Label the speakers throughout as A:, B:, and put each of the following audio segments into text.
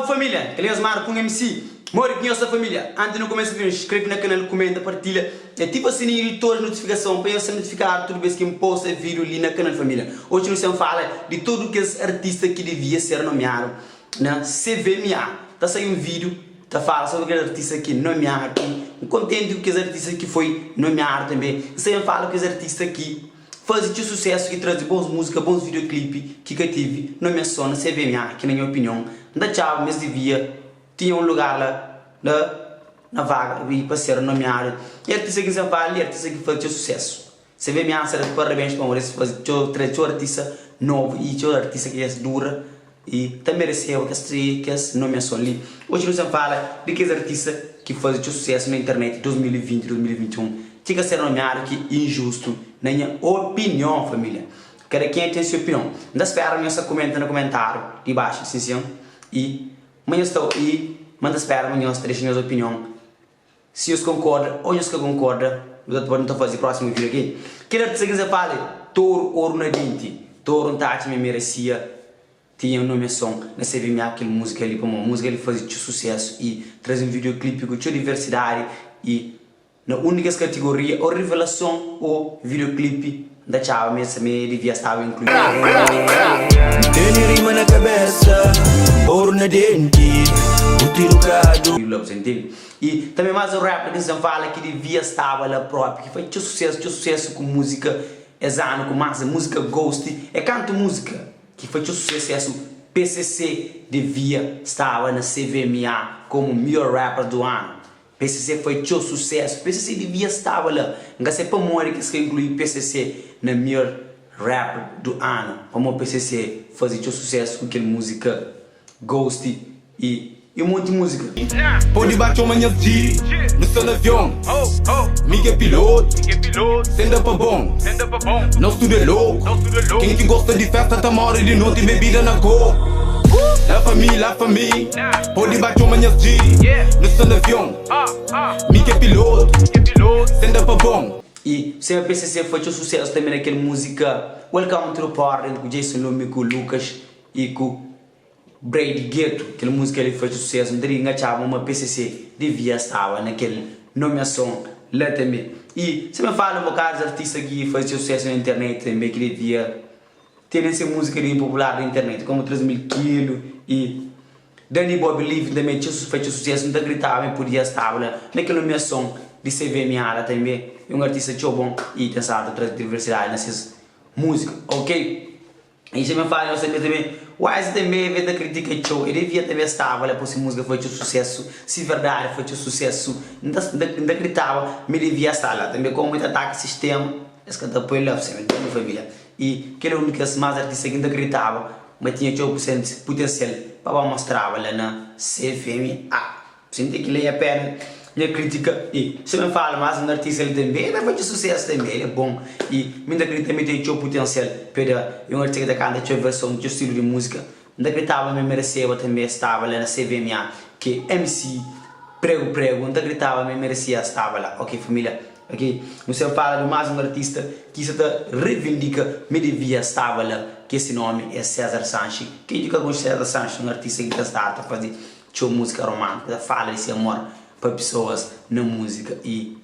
A: família, kel nhos mara ku un MC Modi ki nhos sta família? Antis nu kumesa vídeo inskreve na kanal, kumenta, partilha i ativa sininhu di todos notifikason pa nhos ser notifikadu tudu bes ki N posta vídeo li na kanal família. Oji nu sen fala di tudu kes artista ki devia ser nomiadu na CVMA. Ta sai un vídeo ta fala sobri kes artista ki nomiadu i N kontenti ku kes artista ki foi nomiadu tanbe. N sta ben fala ku kes artista ki Faze txeu susesu ki traze bons muzika, bons videoclipe ki ka tive nomiason na CVMA ki na nha opinion N ta atxaba ma es divia tinha un lugar la la na vaga i pa ser nomiadu. E artista ki N sa fala li e artista ki faze txeu susesu. CVMA sta da parabens pamodi es faze txeu traze txeu artista novu i txeu artista ki dja dura I ta mereseba kes kes nomiason li. Oji nu sen fala di kes artista ki faze txeu susesu na internet 2020, 2021 txiga ser nomiadu ki injustu na nha opinion familia. Kada kenha ten se opinion. N ta spera ma nhos ta kumenta na kumentariu di baxu sin sin i ma nhos ta i ma n ta spera ma nhos ta dexa nhos opinion. Si nhos konkorda ô nhos ka konkorda, nu ta nu ta faze prósimu vídiu ok? Kel artista ki N sta fala é Toru Oru na Denti. Toru N ta atxa ma el meresia tinha un nomiason na CVMA kel múzika li pamodi múzika li faze txeu susésu i traze un videoclipe ku txeu diversidadi i na un di kes katigoria ô revelason ô videoclipe N ta atxaba ma es tanbe devia staba inkluídu.
B: N tene rima na kabesa, oru na denti, bu tirukadu.
A: La bu sa intende? I tanbe mas un rapper ki N sen fala ki devia staba la propi ki fai txeu susesu, txeu susesu ku muzika es anu ku mas muzika Ghost e kantu muzika ki fai txeu susesu PCC devia staba na CVMA komu midjor rapper du anu. PCC fai txeu sucesso, PCC devia staba la, N ka sai pamodi ki es ka inklui PCC na mior rapper do ano, pamodi PCC fazi txeu sucesso ku kel musica Ghost i i un monti musica.
B: Pode ba txoma nhas G, nu sta na avion Mi ki é pilotu, sen da pa bon Nos tudu é loku, ken ki gosta di festa ta more di noti Bebida na koku, la fami, la fami Pode ba txoma nhas G, nu sta na avion Mi ki é pilotu, sen da pa bon.
A: I sima PCC foi txeu sucesso tanbe na kel musica Welcome to the party ku Jason Lumi ku Lucas i ku Brady Gueto. Kel musica li foi txeu sucesso nta di ngatxaba ma PCC devia staba na kel nomeason la tanbe. I sima fala un bokadu di artista ki faze txeu sucesso na internet tanbe ki devia Tene se múzika di popular di internet komu 3000 kilu i Danny Bob Living tanbe txeu fai txeu susesu N ta kritaba mi podia staba la na kel nomiason di CVMA la tanbe é un artista txeu bon i ten stadu ta traze diversidadi na ses múzika ok i xa mi fala nhos tanbe tanbe Wise tanbe e ta kritika txeu e devia tanbe staba la pa se múzika fai txeu susesu si verdadi fai txeu susesu N ta N ta kritaba mi devia sta la tanbe komu e ta ataka sistema es ka ta poi la pa família. I kel é un di kes más artista ki N ta kriditaba ma tinha txeu putensial pa ba mostraba la na CFMA. Sinti ki la nha péna nha kritika i si mi fala más un artista li tanbe el ta faze susésu tanbe, el é bon i mi ta kridita ma el ten txeu putensial pa el da. É un artista ki ta kanta txeu verson, txeu stilu di múzika. N ta kriditaba ma el mereseba tanbe staba la na CVMA ki é MC Pregu Pregu. N ta kriditaba ma el meresia staba la. Ok família. Ok, nu sen fala di más un artista ki sa ta revindika ma devia staba la, ki se nomi é César Sanches. Ken ki ka konxe César Sanches? Un artista ki ta sta ta faze txeu múzika romántiku, ta fala di se amor pa pesoas na múzika i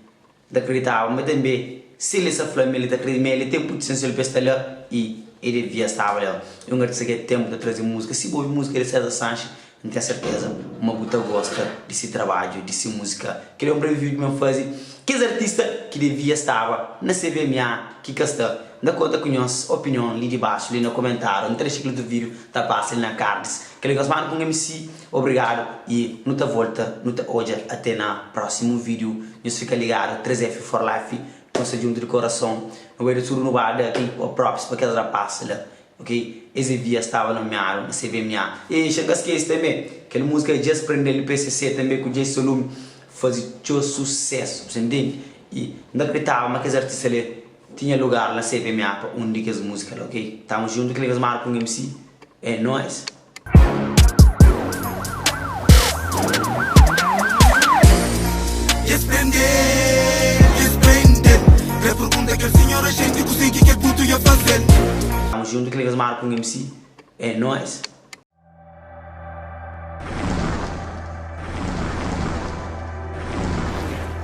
A: N ta kriditaba ma tanbe si el sa fla ma el ta kridita ma el ten putensial pa el sta la i el devia staba la. É un artista ki é tenpu ta traze múzika. Si bu obi múzika di César Sanches, N ten serteza ma bu ta gosta di si trabadju, di si múzika. Kel é un brevi vídiu ki mi faze. Kes artista ki devia staba na CVMA ki ka sta. N ta konta ku nhos opinion li di baxu, li na komentáriu. N ta dexa kel otu vídiu ta pasa li na cards. Kel é nhos manu ku un MC. Obrigadu i nu ta volta, nu ta odja ate na prósimu vídiu. Nhos fika ligadu, 3F for life. Nu sta djuntu di korason. Nu bai di tudu nu ba da kel props pa kes rapás la. Ok es devia staba nomiadu na CVMA e xa nka skesi tanbe kel musika djes prendel di PCC tanbe ku Djey Solume fazi txeu susesu bu sa intendi i nta kritaba ma kes artista li tinha lugar na CVMA pa un di kes musika la ok tamo junto kel kes marka un MC é nois.
B: Djes prende-l, djes prende-l Kre pergunta kel sinhor ajenti kuzê ki kel putu ia faze-l.
A: Tamo junto kel kes marka un MC é nois.